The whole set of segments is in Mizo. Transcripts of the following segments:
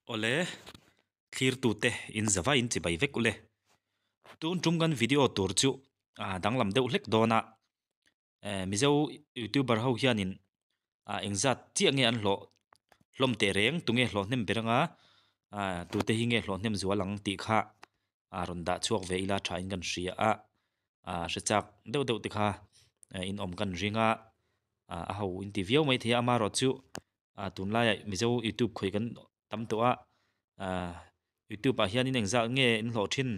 Awle, thlirtute in zava in chibai vek ule. Tun tum kan video tur chu a danglam deuh hlek dawn a, Mizo youtuber ho hianin engzat chiah nge an hlawh hlawm teh reng tunge hlawh hnem ber anga tute hi nge hlawh hnem zual ang tih kha rawn dah chhuak ve ila tha in kan hria a, hre chak deuh deuh te kha in awm kan ring a, a ho in ti viau maithei a amaherawhchu tunlaiah Mizo youtube khawih kan tam tawh a youtube ah hianin engzah nge in hlawh thin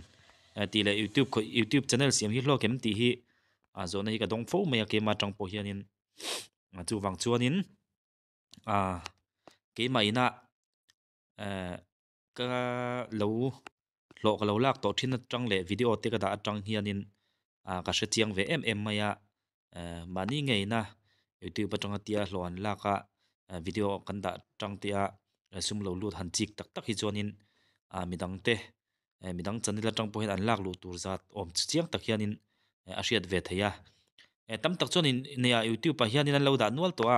tih leh youtube khawih youtube channel siam hi hlawk em tih hi zawhna hi ka dawng fo mai a keimah atang pawh hianin chuvang chuanin keimah inah ka lo hlawh ka lo lak tawh thin atang leh video te ka dah atang hianin ka hre chiang ve em em mai a mahni ngeina youtube atanga tia hlawh an lak a video kan dah tang te a sum lo lut han chik tak tak hi chuanin midang te midang channel atang pawh hian an lak luh tur zat awm chiang tak hianin a hriat ve theih a tam tak chuanin nia youtube ah hianin an lo dah nual tawh a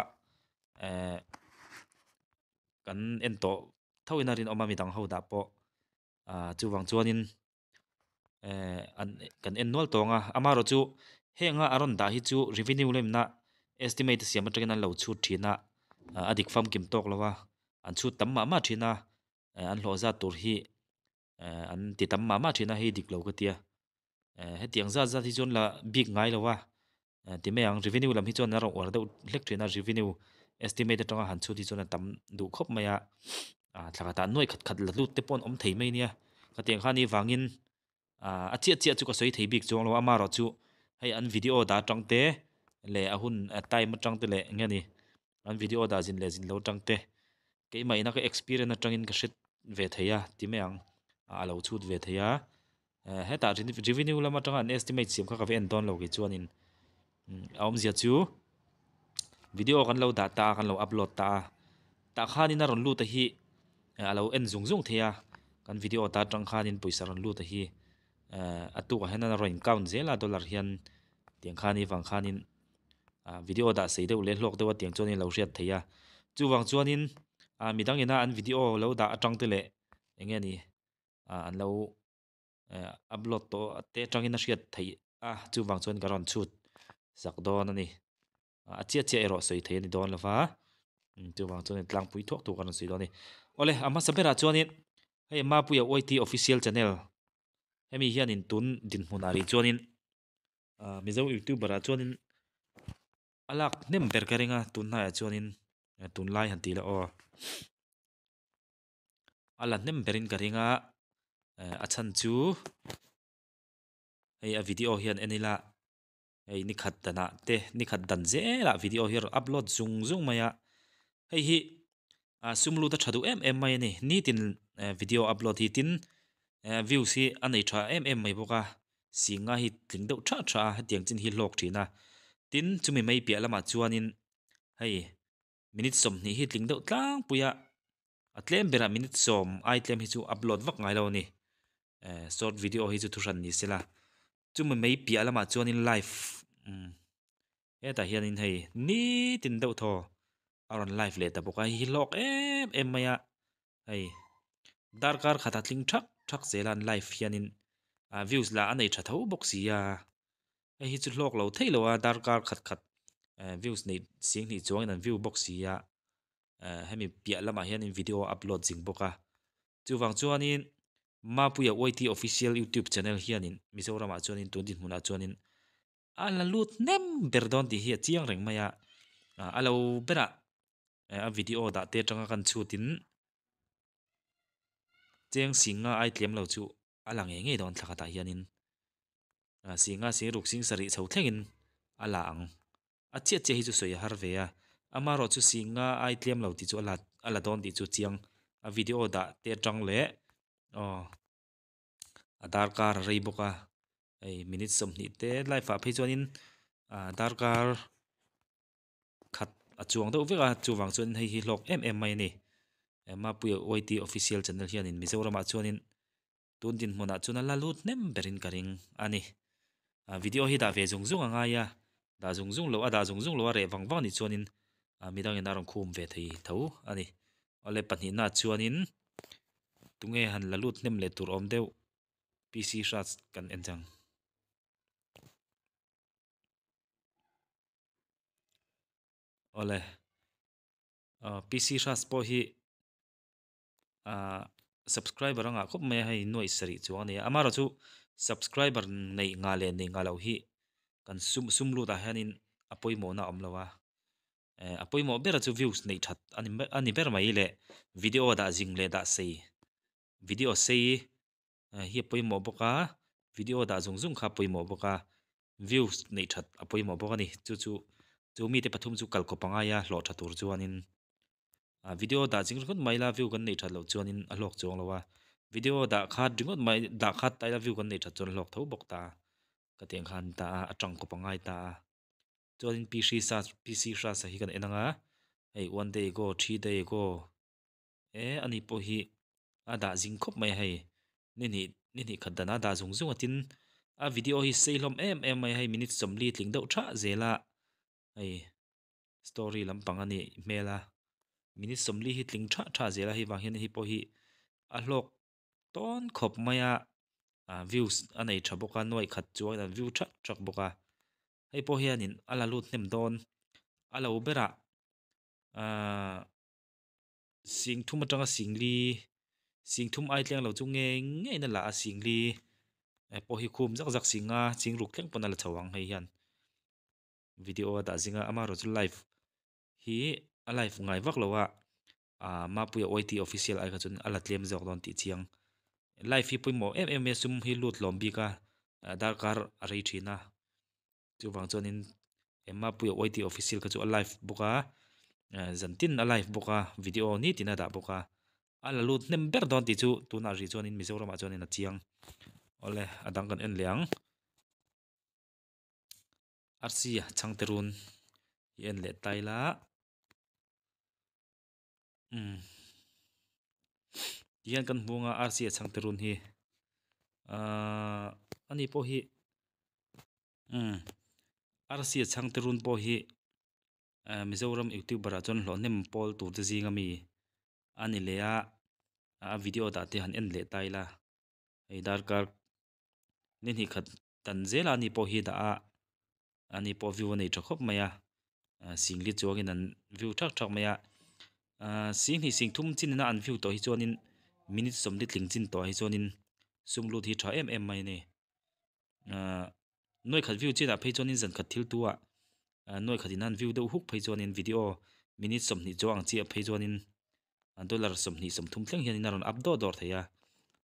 kan en tawh tho in a rinawm a midang ho dah pawh chuvang chuanin an kan en nual tawng a amaherawh chu heng a a rawn dah hi chu revenue lemna estimate a siam atangin an lo chhut thin a a dik famkim tawk lo a an chhut tam mah mah thin a an hlawh zat tur hi an ti tam mah mah thin a hei dik lo ka tia hetiang zat zat hi chuan la bik ngai lo a. Ti mai ang revenue lam hi chuan a rawn uar deuh hlek thin a revenue estimate atanga han chhut hi chuan a tam duh khawp mai a thla khatah nuai khat khat la lut te pawh an awm thei mai nia khatiang khan avangin a chiah chiah chu ka sawi thei bik chuang lo a amaherawhchu hei an video dah atang te leh a hun time atang te leh eng nge ni an video dah zin leh zin lo atang te keimah ina ka experience atangin ka hre ve thei a ti mai ang a lo chhut ve thei a hetah revenue lam atanga an estimate siam kha ka va en dawn lo kei chuanin a awmzia chu video kan lo dah ta a kan lo upload ta a tah khanin a rawn lut a hi a lo en zung zung thei a kan video ta atang khanin pawisa rawn lut a hi a tukah hian a rawn in count zel a dollar hian tiang khan i vang khanin video dah sei deuh leh hlawk deuh a tiang chuan in lo hriat theih a chuvang chuanin midang ina an video lo dah atang te leh eng nge ni an lo upload tawh te atangin a hriat theih a chuvang chuan ka rawn chhut sak dawn a ni a chiah chiah erawh sawi theih a ni dawn lova chuvang chuan tlangpui thuak thuak a rawn sawi dawn a ni awle a hmasa berah chuanin hei Mapuia YT official channel hemi hianin tun dinhmunah rih chuanin Mizo youtuber ah chuanin a lak hnem ber ka ring a tunhnaiah chuanin tunlai han tih la aw a la hnem berin ka ring a a chhan chu hei a video hian en ila hei ni khat danah te ni khat dan zelah video hi a rawn upload zung zung mai a hei hi sum lut a tha duh em em mai a ni nitin video upload hi tin views hi a nei tha em em mai bawk a singa hi tling deuh tha tha a hetiang chin hi hlawk thin a tin chumi mai piah lamah chuanin hei minute 20 hi tling deuh tlangpui a a tlem berah minute 10 ai tlem hi chu upload vak ngai lo a ni short video hi chu thuhran ni sela chumi mai piah lamah chuanin live hetah hianin hei nitin deuh thaw a rawn live leh ta bawk a hei hi hlawk em em mai a hei darkar khat a tling thak thak zel a an live hianin views lah a nei tha tho bawk si a hei hi chu hlawk lo theih lo a darkar khat khat views neih sing hnih chuangin an view bawk si a hemi piah lamah hianin video a upload zing bawk a chuvang chuanin Mapuia YT official youtube channel hianin Mizoramah chuanin tun dinhmunah chuanin a la lut hnem ber dawn tih hi a chiang reng mai a a lo berah a video dah te atanga kan chhut in cheng singa ai tlem lo chu a la ngei ngei dawn thla khatah hianin singa sing ruk sing sarih chho thlengin a la ang a chiah chiah hi chu sawi a har ve a amaherawh chu singa ai tlem lo tih chu a la a la dawn tih chu chiang a video dah te atang leh aw a darkar a rei bawk a hei minute 20 te live ah phei chuanin darkar khat a chuang deuh vek a chuvang chuan hei hi hlawk em em mai a ni Mapuia YT official channel hianin Mizoramah chuanin tun dinhmunah chuan a la lut hnem berin ka ring a ni video hi dah ve zung zung a ngai a dah zung zung loh a dah zung zung loh a reh vang vang anih chuanin midangin a rawn khum ve thei tho a ni awle pahnihna chuanin. Tunge han la lut hnem leh tur awm deuh PC Hras kan en chang. Awle PC Hras pawh hi subscriber a ngah khawp mai a hei nuaih sarih chuang a ni a amaherawh chu subscriber neih ngah leh neih ngah loh hi kan sum sum lut ah hianin a pawimawhna a awm lo a a pawimawh ber chu views neih that a ni a ni ber mai leh video dah zing leh dah sei video sei hi a pawimawh bawk a video dah zung zung kha a pawimawh bawk a views neih that a pawimawh bawk a ni chu chu chu mite pathum chu kal kawp a ngai a hlawh tha tur chuanin. A video dah ching ringawt mai la view kan neih that loh chuanin a hlawk chuang lo a, video dah khat ringawt mai dah khat ta ila view kan neih that chuan a hlawk tho bawk ta a, ka tih ang khan ta a, a tang kawp a ngai ta a. Chuanin PC sa PC hrasa hi kan en ang a, hei one day ago three day ago e ani pawh hi a dah zing khawp mai a hei ni hnih ni hnih khat dan a dah zung zung a tin a video hi sei hlawm em em mai a hei minute sawmli tling deuh thah zel a hei. Story lampang a nih hmel a, minute sawmli hi tling tha tha zel a hei vang hian hei pawh hi a hlawk tawn khawp mai a, ah views a nei tha bawk a nuaih khat chuan an view thak thak bawk a, hei pawh hianin a la lut hnem dawn a lo berah ahh sing thum atanga sing li sing thum ai tleng lo chu ngei ngei in a la a sing li pawh hi khum zak zak sing a ching ruk thleng pawn a la chho ang hei hian. Video a dah zinga amaherawh chu live hi a live ngai vak lo a ah Mapuia YT official ai kha chuan a la tlem zawk dawn tih chiang. Live hi pawimawh em em mai a sum hi lut hlawm bik a darkar a rei thin a chuvang chuanin Mapuia YT official kha chu a live bawk a zantin a live bawk a video nitin a dah bawk a a la lut hnem ber dawn tih chu tunah rih chuanin Mizoramah chuanin a chiang. Awle a dang kan en leh ang. Arsi a chhangte run hi en leh ta ila umm tihian kan hmu anga arsi a chhangte run hi ahh ani pawh hi umm arsi a chhangte run pawh hi eh Mizoram youtuber ah chuan hlawh hnem pawl tur te zing ami a ni leh a a video dah te han en leh ta ila hei darkar ni hnih khat tan zela ani pawh hi dah a ani pawh view a nei tha khawp mai a singli chuangin an view thak thak mai a ahh singhnih sing thum chin ina an view tawh hi chuanin minute sawmli tling chin tawh hi chuanin sum lut hi tha em em mai a ni ahh nuai khat view chinah phei chuanin zan khat thil tu ah nuai khat in an view deuh huk phei chuanin video minute sawmhnih chuang ang chiah phei chuanin dollar sawmhnih sawmthum thleng hianin a rawn up dawr dawr thei a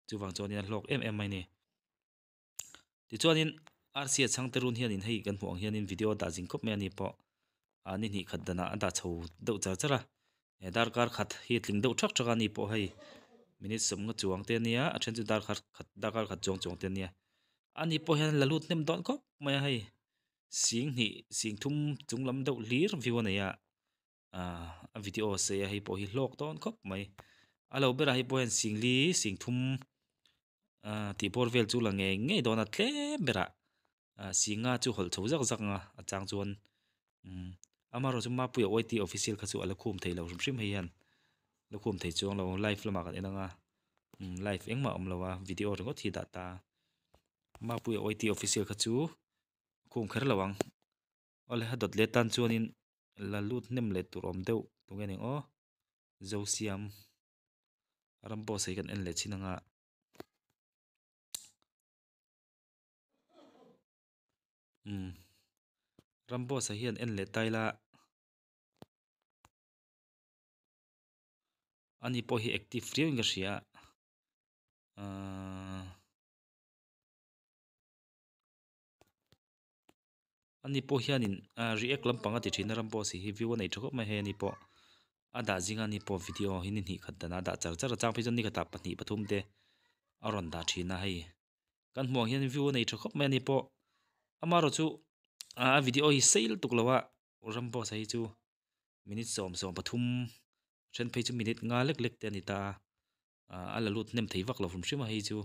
chuvang chuanin a hlawk em em mai a ni. Tichuanin RC a chhangte run hianin hei kan hmuh ang hianin video a dah zing khawp mai a ni pawh ah ni hnih khat danah a dah chho deuh char char a he darkar khat hi a tling deuh thak thak a ni pawh hei minute sawmnga chuang te a nia a then chu darkar khat darkar khat chuang chuang te a nia a ni pawh hian la lut hnem dawn khawp mai a hei sing hnih sing thum chung lam deuh hlir view a nei a ah a video sei a hei pawh hi hlawk dawn khawp mai a lo berah hei pawh hian sing li sing thum ah tih bawr vel chu la ngei ngei dawn a tlem berah ah singa chu hawlh chho zak zak ang a a chang chuan umm amaherawh chu Mapuia YT official kha chu a la khum thei lo hrim hrim hei hian la khum thei chuang lo live lamah kan en ang a umm live engmah a awm lo a video ringawt hi dah ta Mapuia YT official kha chu khum kher lo ang awle a dawt leh tan chuanin. La lut hnem leh tur awm deuh tunge ning aw Zosiam ram pawh sawi kan en leh chin anga umm ram pawh sawi hian en leh ta ila ani pawh hi active riau in ka hria ahh. Ani pawh hianin ah react lampang a ti thin a ram pawh si hi view a nei tha khawp mai hei ani pawh a dah zing a ni pawh video hi ni hnih khat dan a dah char char a chang phei chuan ni khatah pahnih pathum te a rawn dah thin a hei kan hmuh ang hian view a nei tha khawp mai ani pawh amaherawh chu ah a video hi sei lutuk lo a ram pawh sahi chu minute sawm sawm pathum then phei chu minute nga lek lek te a ni ta a ah a la lut hnem thei vak lo hrim hrim a hei chu.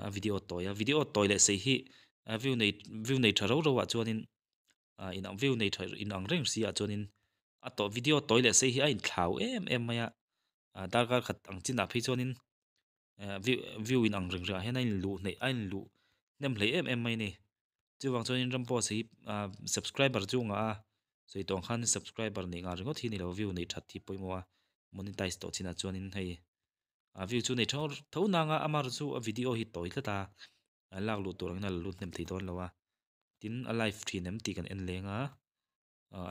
a video tawi a video tawi leh sei hi a view nei view nei tha rau rau ah chuanin ah inang view nei tha inang reng si ah chuanin a tawh video tawi leh sei hi a inthlau em em mai a ah darkar khat ang chinah phei chuanin. View view in ang reng rengah hian a inluh hneih a inluh hnem hlei em em mai a ni. Chuvang chuanin Ramboss hi ah subscriber chu ngah a, sawi tawh ang khan subscriber neih ngah ringawt hi a ni lo, view neih that hi pawimawh a, monetize tawh chinah chuanin hei a view chu nei tho tho nang a, amaherawhchu chu a video hi tawi tlat a, a lak luh tur angin a la lut hnem thei dawn lo a, tin a live thin em tih kan en leng a,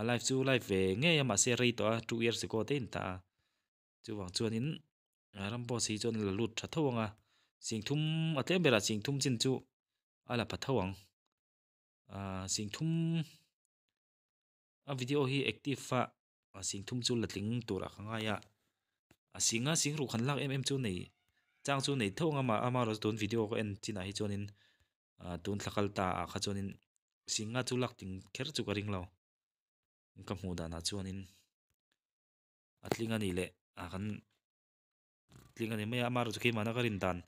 a live chu live ve ngei a mahse a rei tawh a two years ago te a inta a. Chuvang chuanin Ramboss hi chuan la lut tha tho ang a, singthum a tlem berah singthum chin chu a la pha tho ang. Ahh singthum a video hi active a singthum chu la tling turah ka ngai a, a singa singruh khan lak em em chu nei chang chu nei tho ang a mah amaherawhchu tun video ka en chinah hi chuanin ahh tun thla kal ta ah kha chuanin singa chu lak tling kher chu ka ring lo ka hmuh danah chuanin. A tling a nih leh a kan tling a ni mai a amaherawh chu keimahna ka rin dan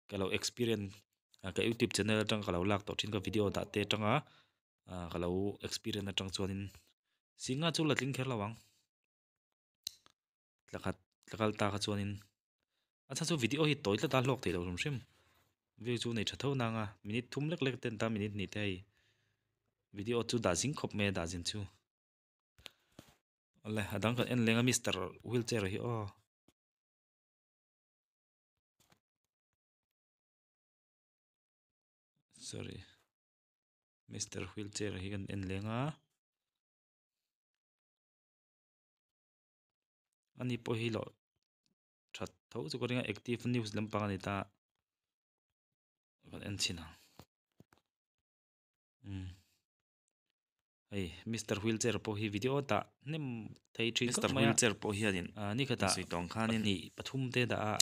ka lo experience ka youtube channel atang ka lo lak tawh thin ka video dah te atanga ah ka lo experience atang chuanin singa chu la tling kher lo ang tla khat tla kal ta kha chuanin a chhan chu video hi tawi tlat a hlawk theih loh hrim hrim view chu nei tha tho nang a minute thum lek lek ten ta minute hnih te hei video chu dah zing khawp mai a dah zin chu. Awle a dang kan en leng a mister wheelchair hi aw. Sorry mister wheelchair hi kan en leng a. Ani pawh hi loh that tho chu ka ring a active news lampang a ni ta kan en chhin ang. Umm hei mister wheelchair pawh hi video dah hnem thei thin khawp mai a mister wheelchair pawh hianin ah ni khatah sawi tawng khanin pahnih pathum te dah a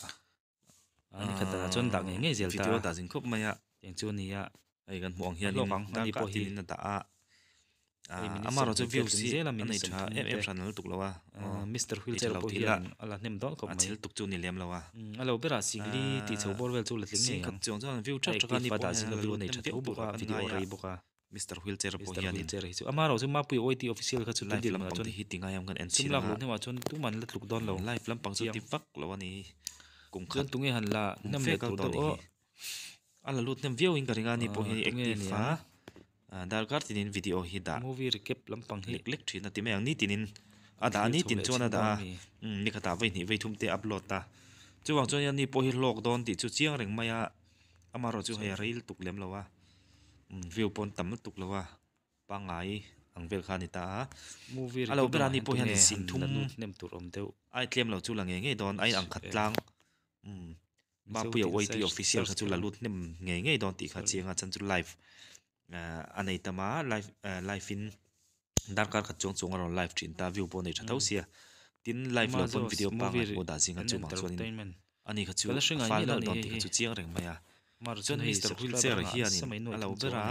ah ni khatah chuan dah ngei ngei zel ta video dah zin khawp mai a eng chu a ni a hei kan hmuh ang hianin darkah tinin a dah a ah amaherawhchu chu views hi a nei tha em em hran lutuk lo a mister wheelchair pawh hian a la hnem dawn khawp mai a chhel tuk chu a ni lem lo a a lo berah singli tih chho bawr vel chu la tling ngei ang chuang chuan view tha tha ni pawh hian view nei tha tho bawk a video rei bawk a mister wheelchair pawh hian mister wheelchair hi chu amaherawhchu chu mapui OIT official kha chu live lampang te hi ti ngai ang kan en chhin a sum lak luh hnuah chuan tuman la tluk dawn lo live lampang chu ti vak lo a ni kum khat tunge han la hnem leh tur deuh aw A la lut hnem viau in ka ring a ni pawh hi active a darkar tinin video hi dah movie recap lampang hi lek lek thin a ti mai ang nitinin a dah nitin chuan a dah a ni khatah vawi hnih vawi thum te upload a chuvang chuan hian ni pawh hi hlawk dawn tih chu chiang reng mai a amaherawh chu hei a rei lutuk lem lo a view pawh an tam lutuk lo a pangngai ang vel kha a ni ta a movie a lo berah ni pawh hian singthum lut hnem tur awm deuh ai tlem lo chu la ngei ngei dawn a in ang khat tlang umm Mapuia YT official kha chu la lut hnem ngei ngei dawn tih kha chiang a chan chu live ah a nei tam a live ah live in darkar khat chuang chuang a rawn live thin ta view pawh a nei tha tho sia tin live lo pawn video pangngai pawh dah zing a chuvang chuanin ani kha chu a fal nalh dawn tih kha chu chiang reng mai a chuan Mister Wheelchair hianin a lo ber a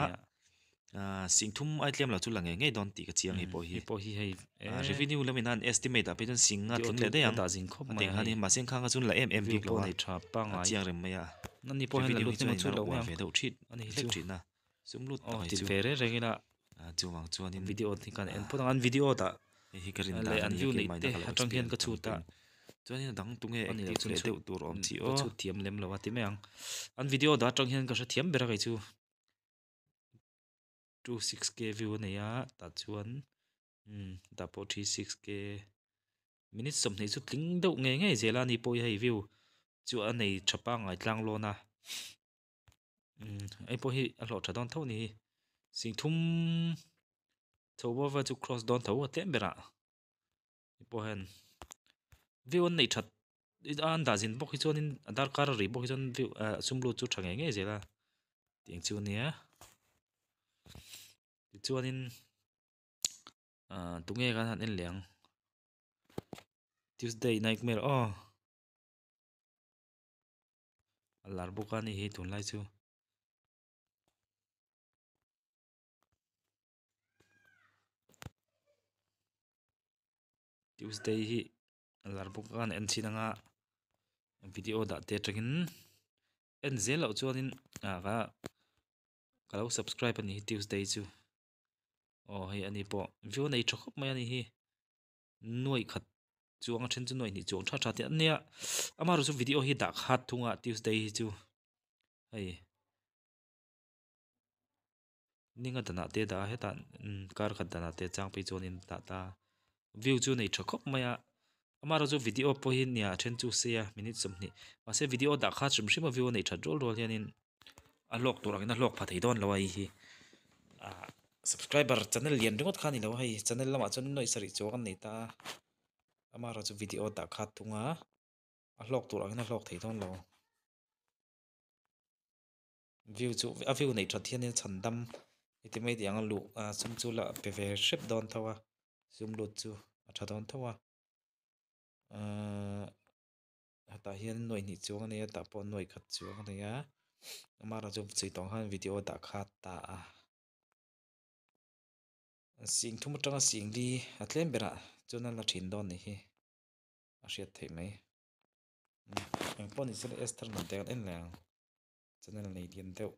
Ah singthum ai tlem lo chu la ngei ngei dawn tih ka chiang hei pawh hi. Hei pawh hi hei Ah revenue lam in a an estimate ah phei chuan sing a tling leh daih ang. Dah zing khawp A mai teng a khan hei. hi mahse khang kha chuan la em em View bik lo pawh a. nei tha A pangngai. chiang reng mai a. Ani pawh hian la Revenue lut hi chuan hnem a chhut in a loh mai uar ang. ve deuh thit Ani hi hlek chu. thin a. Sum lut Aw tak hi ti chu. ve reng reng ila. Ah chuvang chuanin Video te khan en phawt ang an video dah hei hi ka rin leh dan an a nia view neih keimah te in a ka lo atang hian experience ka dan chhut a. pawhin. Chuanin a dang tunge Ani lo active chuan leh chhut deuh tur awm chi ka aw. chhut thiam lem lo a ti mai ang. An video dah atang hian ka hrethiam ber a kei chu. 26k view a nei a tah chuan umm tah pawh 36k minute 20 chu tling deuh ngei ngei zel a ni pawh hi hei view chu a nei tha pangngai tlang lawn a umm hei pawh hi a hlawh tha dawn tho a ni hi singthum chho bawk vel chu cross dawn tho a tlem berah hei pawh hian view an neih that an dah zin bawk hi chuanin a darkar a rih bawk hi chuan view ah sum lut chu tha ngei ngei zel a tih chu a nia tichuanin ah tunge khan han en leh ang tuesday nightmare aw a lar bawk a ni hi tunlai chu. Tuesday hi a lar bawk a en chhin anga video dah te atangin en zel loh chuanin ah ka ka lo subscribe a ni hi Tuesday chu aw hei ani pawh view a nei tha khawp mai a ni hi nuaih khat. Chuang a then chu nuaih hnih chuang tha tha te an nia amaherawhchu chu video hi dah khat thung a Tuesday hi chu hei ninga danah te a dah a hetah kar khat danah te chang phei chuan in dah ta view chu nei tha khawp mai a amaherawhchu chu video pawh hi nia a then chu sei a minute 20 mahse video dah khat hrim hrim a view a neih that rual rual hian in a hlawk tur angin a hlawk pha thei dawn lo a hei hi ah subscriber channel lian ringawt kha a ni lo a hei channel lamah chuan nuaih sarih chuang an nei ta a amaherawhchu video dah khat thung a a hlawk tur angin a hlawk thei dawn lo view chu a view neih that hian in chhan dam heti mai tih ang a luh ah sum chu la pe ve hrep dawn tho a sum lut chu a tha dawn tho a ahh hetah hian nuaih hnih chuang a nei a tah pawh nuaih khat chuang a nei a amaherawhchu chhui tawng khan video dah khat ta a sing thum atanga sing li a tlem berah chuan a la thin dawn ni hi a hriat theih mai engpawh ni sela Esther hnam te kan en leh ang channel nei lian deuh.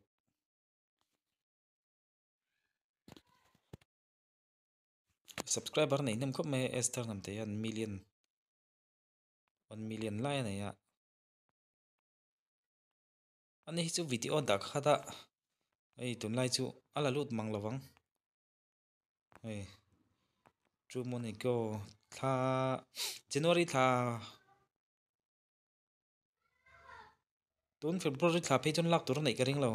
Subscriber nei hnem khawp mai a Esther hnam te hian million one million lai a nei a ani hi chu video dah khat a hei tunlai chu a la lut mang lovang hei two money go thla January thla tun February thla phei chuan lak tur a neih ka ring lo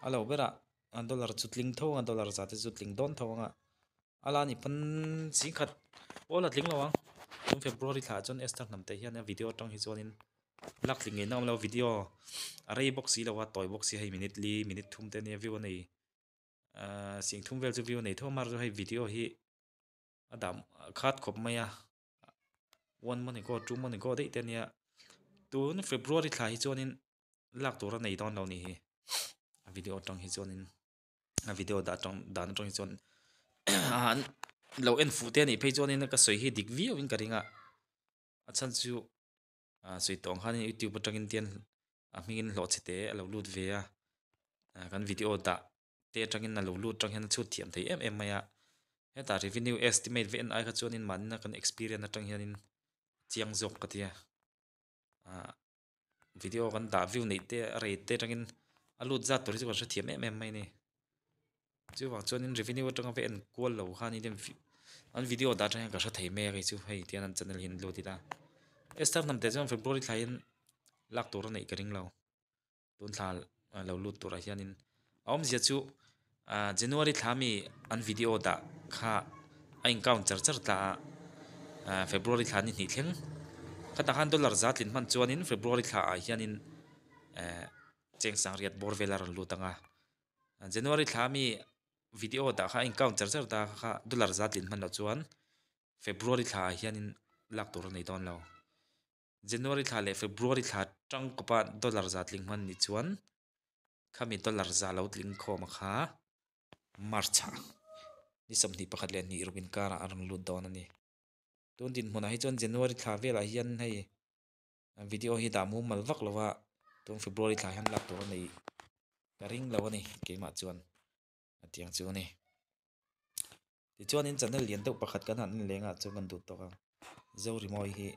a lo berah a dollar chu tling tho ang a dollar zah te chu tling dawn tho ang a a la ni pawn singkhat pawh a la tling lo ang tun February thla ah chuan Esther hnam te hian a video atang hi chuanin lak tling ngei na awm lo video a rei bawk si lo a tawi bawk si hei minute li minute thum te ania view a nei ahh sing thum vel chu view a nei tho a amaherawhchu hei video hi a dah khat khawp mai a one money go two money go daih te ania tun February thla hi chuanin lak tur a nei dawn lo a nih hi a video atang hi chuanin a video dah atang dan atang hi chuan an lo en fuh te a nih phei chuanin ka sawi hi dik viau in ka ring a a chhan chu ah sawi tawh ang khan youtube atangin tian a hmingin hlawh chhe te a lo lut ve a ah kan video dah te atangin a lo lut atang hian a chhut thiam thei em em mai a hetah revenue estimate ve en ai kha chuanin mahni kan experience atang hianin chiang zawk ka tia ah video kan dah view neih te a rei te atangin a lut zat tur hi chu kan hrethiam em em mai a ni chuvang chuanin revenue atanga va en kual lo khanin an video dah atang hian ka hre thei mai a kei chu hei tihian an channel hi an lut ila Esther hnam te chuan February thla hian lak tur a neih ka ring lo. Tun thla lo lut turah hianin a awmzia chu ah January thla mi an video dah kha a in count char char ta a ah February thla ni hnih thleng khatah khan dollar za tlin hman chuanin February thla ah hianin eh cheng sangriat bawr vel a rawn lut ang a January thla mi video dah kha a in count char char ta kha dollar za tlin hman loh chuan February thla ah hianin lak tur a nei dawn lo. January thla leh February thla tangkawpa dollar za tling hman ni chuan khami dollar za lo tling khawm a kha March ah ni 21 leh hnih ruk inkarah a rawn lut dawn a ni. Tun dinhmunah hi chuan January thla velah hian hei video hi dah mumal vak lo a tun February thla hian lak tur a nei ka ring lo a ni keimah chuan a tiang chu a ni. Tichuanin channel lian deuh pakhat kan han en leh angah chuan kan duh tawk ang Zorimawi hi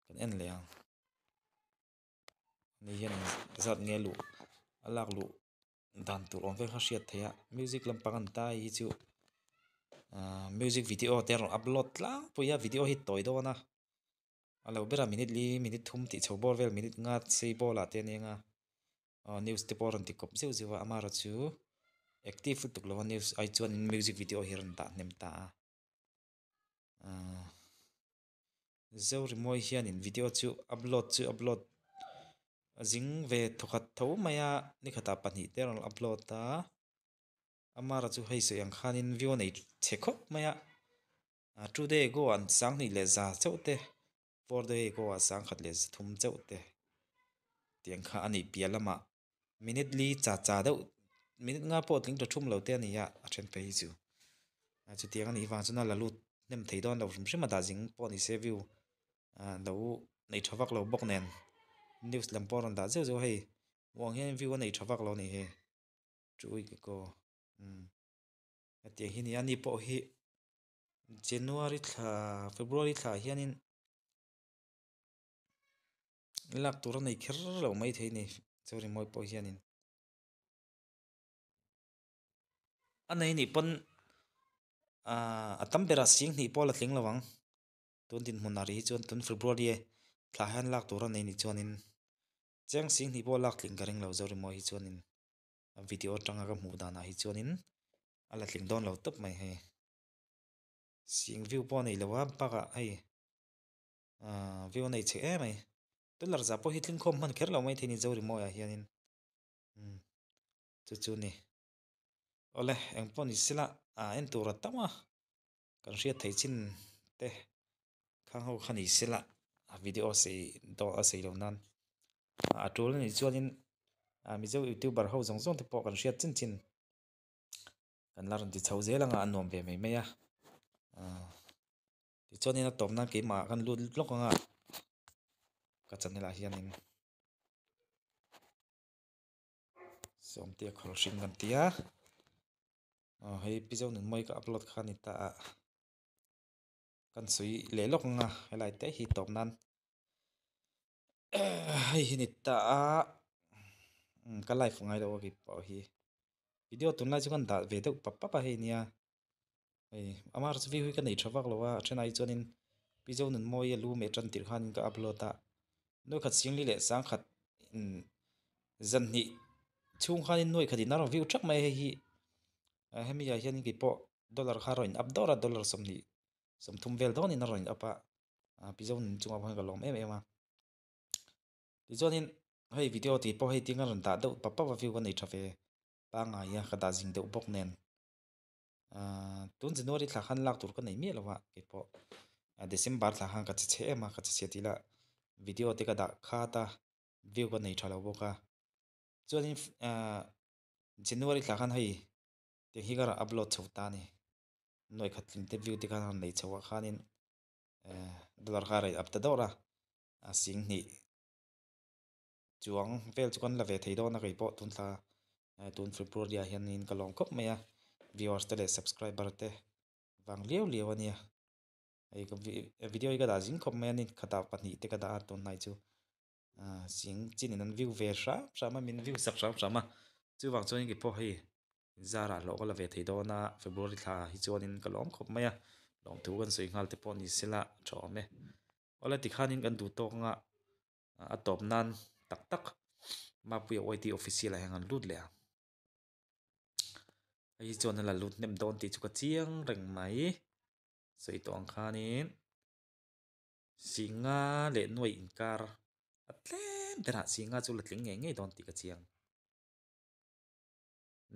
kan en leh ang ani hian zat nge luh a lak luh dan tur awm vel kha hriat theih a music lampang an ta hi chu ahh music video te a rawn upload tlangpui a video hi tawi dawn a a lo berah minute li minute thum tih chho bawr vel minute nga sei bawlah te a ni ang a. Aw news te pawh a rawn ti kawp zeuh zeuh a amaherawhchu active lutuk lo a news ai chuanin music video hi a rawn dah hnem ta a ahh Zorimawi hianin video chu upload chu upload a zing ve thawkhat tho mai a nikhatah pahnih te a rawn upload a amaherawhchu hei sawi ang khanin view a nei chhe khawp mai a ah two day ago ah sanghnih leh za chauh te. Four day ago ah sangkhat leh zathum chauh te tiang kha a nih piah lamah minute li cha cha deuh minute nga pawh tling ta thum lo te a ni a a then phei hi chu a chutiang a nih vang chuan a la lut hnem thei dawn lo hrim hrim a dah zing pawh ni se view ah lo nei tha vak lo bawk nen news lam pawh a rawn dah zeuh zeuh a hei uang hian view a nei tha vak lo a nih hi two week ago umm hetiang hi a ni a ni pawh hi. January thla February thla hianin lak tur a nei kher lo mai thei ni Zorimawi pawh hianin. A nei nih pawn ahh a tam berah sing hnih pawh a la tling lo ang. Tun dinhmun ah rih hi chuan tun February thla hian lak tur a nei nih chuanin cheng sing hnih pawh a lak tling ka ring lo Zorimawi hi chuanin a video atanga ka hmuh danah hi chuanin a la tling dawn lo tawp mai hei. Sing view pawh a nei lo a bakah hei ahh view a nei chhe em mai dollar zah pawh hi tling khawm hman kher lo mai thei ni Zorimawi ah hianin umm chu chu ni. Awle eng pawh ni sela ah en tur a tam a kan hriat theih chin te khang ho kha ni sela a video sei dawh a sei lo nan a tul a nih chuanin ah mizo youtuber ho zawng zawng te pawh kan hriat chin chin kan la rawn ti chho zel anga a nuam ve mai mai a ah tichuanin a tawp nan keimah kan lut lawk anga ka channel ah hianin. Sawmtea khawr hring kan ti a aw hei pi zo nunmawi ka upload kha a ni ta a kan sawi leh lawk ang a helai te hi tawp nan hei hi ni ta a ka live ngai lo a keipawh hi video tunlai chu kan dah ve deuh pap pap a hei nia hei amah chu view hi ka nei tha vak lo a a then ah hi chuanin pi zo nunmawi a lu meh tan tirh khanin ka upload a nuai khat singli leh sangkhat zan hnih chhung khanin nuai khat in a rawn view thak mai a hei hi hemi ah hian keipawh dollar kha a rawn in up dawrh a dollar 20 30 vel dawnin a rawn in up a pi zo nun chungah pawh hian ka lawm em em a tichuanin hei video tih pawh hei tinga rawn dah deuh pap pap a view ka nei tha ve pangngai a ka dah zing deuh bawk nen. Ahh tun January thla khan lak tur ka nei miah lo a keipawh December thla khan ka che chhe em a ka che chhe tih lah video te ka dah khat a view ka nei tha lo bawk a chuanin ahh January thla khan hei tiang hi ka rawn upload chho ta a ni nuai khat tling te view te khan a rawn nei chho ah khanin ehh dollar kha a rawn up ta dawrh a a sing hnih. Chuang vel chu kan la ve thei dawn a keipawh tun thla tun February ah hianin ka lawm khawp mai a viewers te leh subscriber te vang liau liau a nia hei ka video hi ka dah zing khawp mai a ni khatah pahnih te ka dah a tun hnai chu ah zing chin in an view ve hram hram a min view sak hram hram a chuvang chuan keipawh hei zarah hlawh ka la ve thei dawn a February thla hi chuanin ka lawm khawp mai a lawmthu kan sawi nghal te pawh ni sela a tha awm e awle tikhanin kan duh tawk anga. A tawp nan tak tak Mapuia YT official ah hian an lut leh a. Hei hi chuan a la lut hnem dawn tih chu ka chiang reng mai. Sawi tawh ang khanin Singa leh Nuai inkar a tlem berah Singa chu la tling ngei ngei dawn tih ka chiang.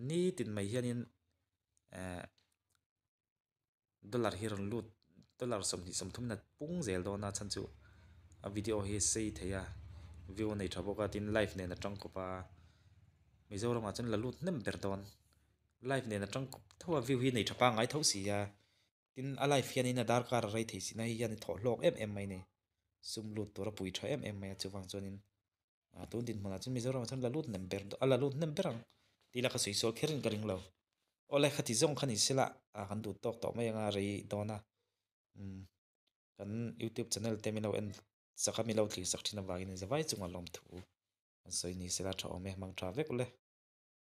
Nitin mai hianin eh dollar hi rawn lut dollar 20 30 in a pung zel dawn a chhan chu a video hi sei thei a view a nei tha bawk a tin live nen a tangkawp a Mizoram ah chuan la lut hnem ber dawn live nen a tangkawp tho a view hi nei tha pangngai tho si a tin a live hianin a darkar a rei thei si na hei hian a thawh hlawk em em mai a ni sum lut tur a pui tha em em mai a chuvang chuanin. A tun dinhmunah chuan Mizoramah chuan la lut hnem ber a la lut hnem ber ang tih la ka sawi sual kher in ka ring lo. Awle khati zawng kha ni sela a kan duh tawk tawh mai anga rei dawn a umm kan youtube channel te min lo en sak a min lo thlir sak thin avangin zavai chungah lawmthu an sawi ni sela tha awm e mang tha vek ule.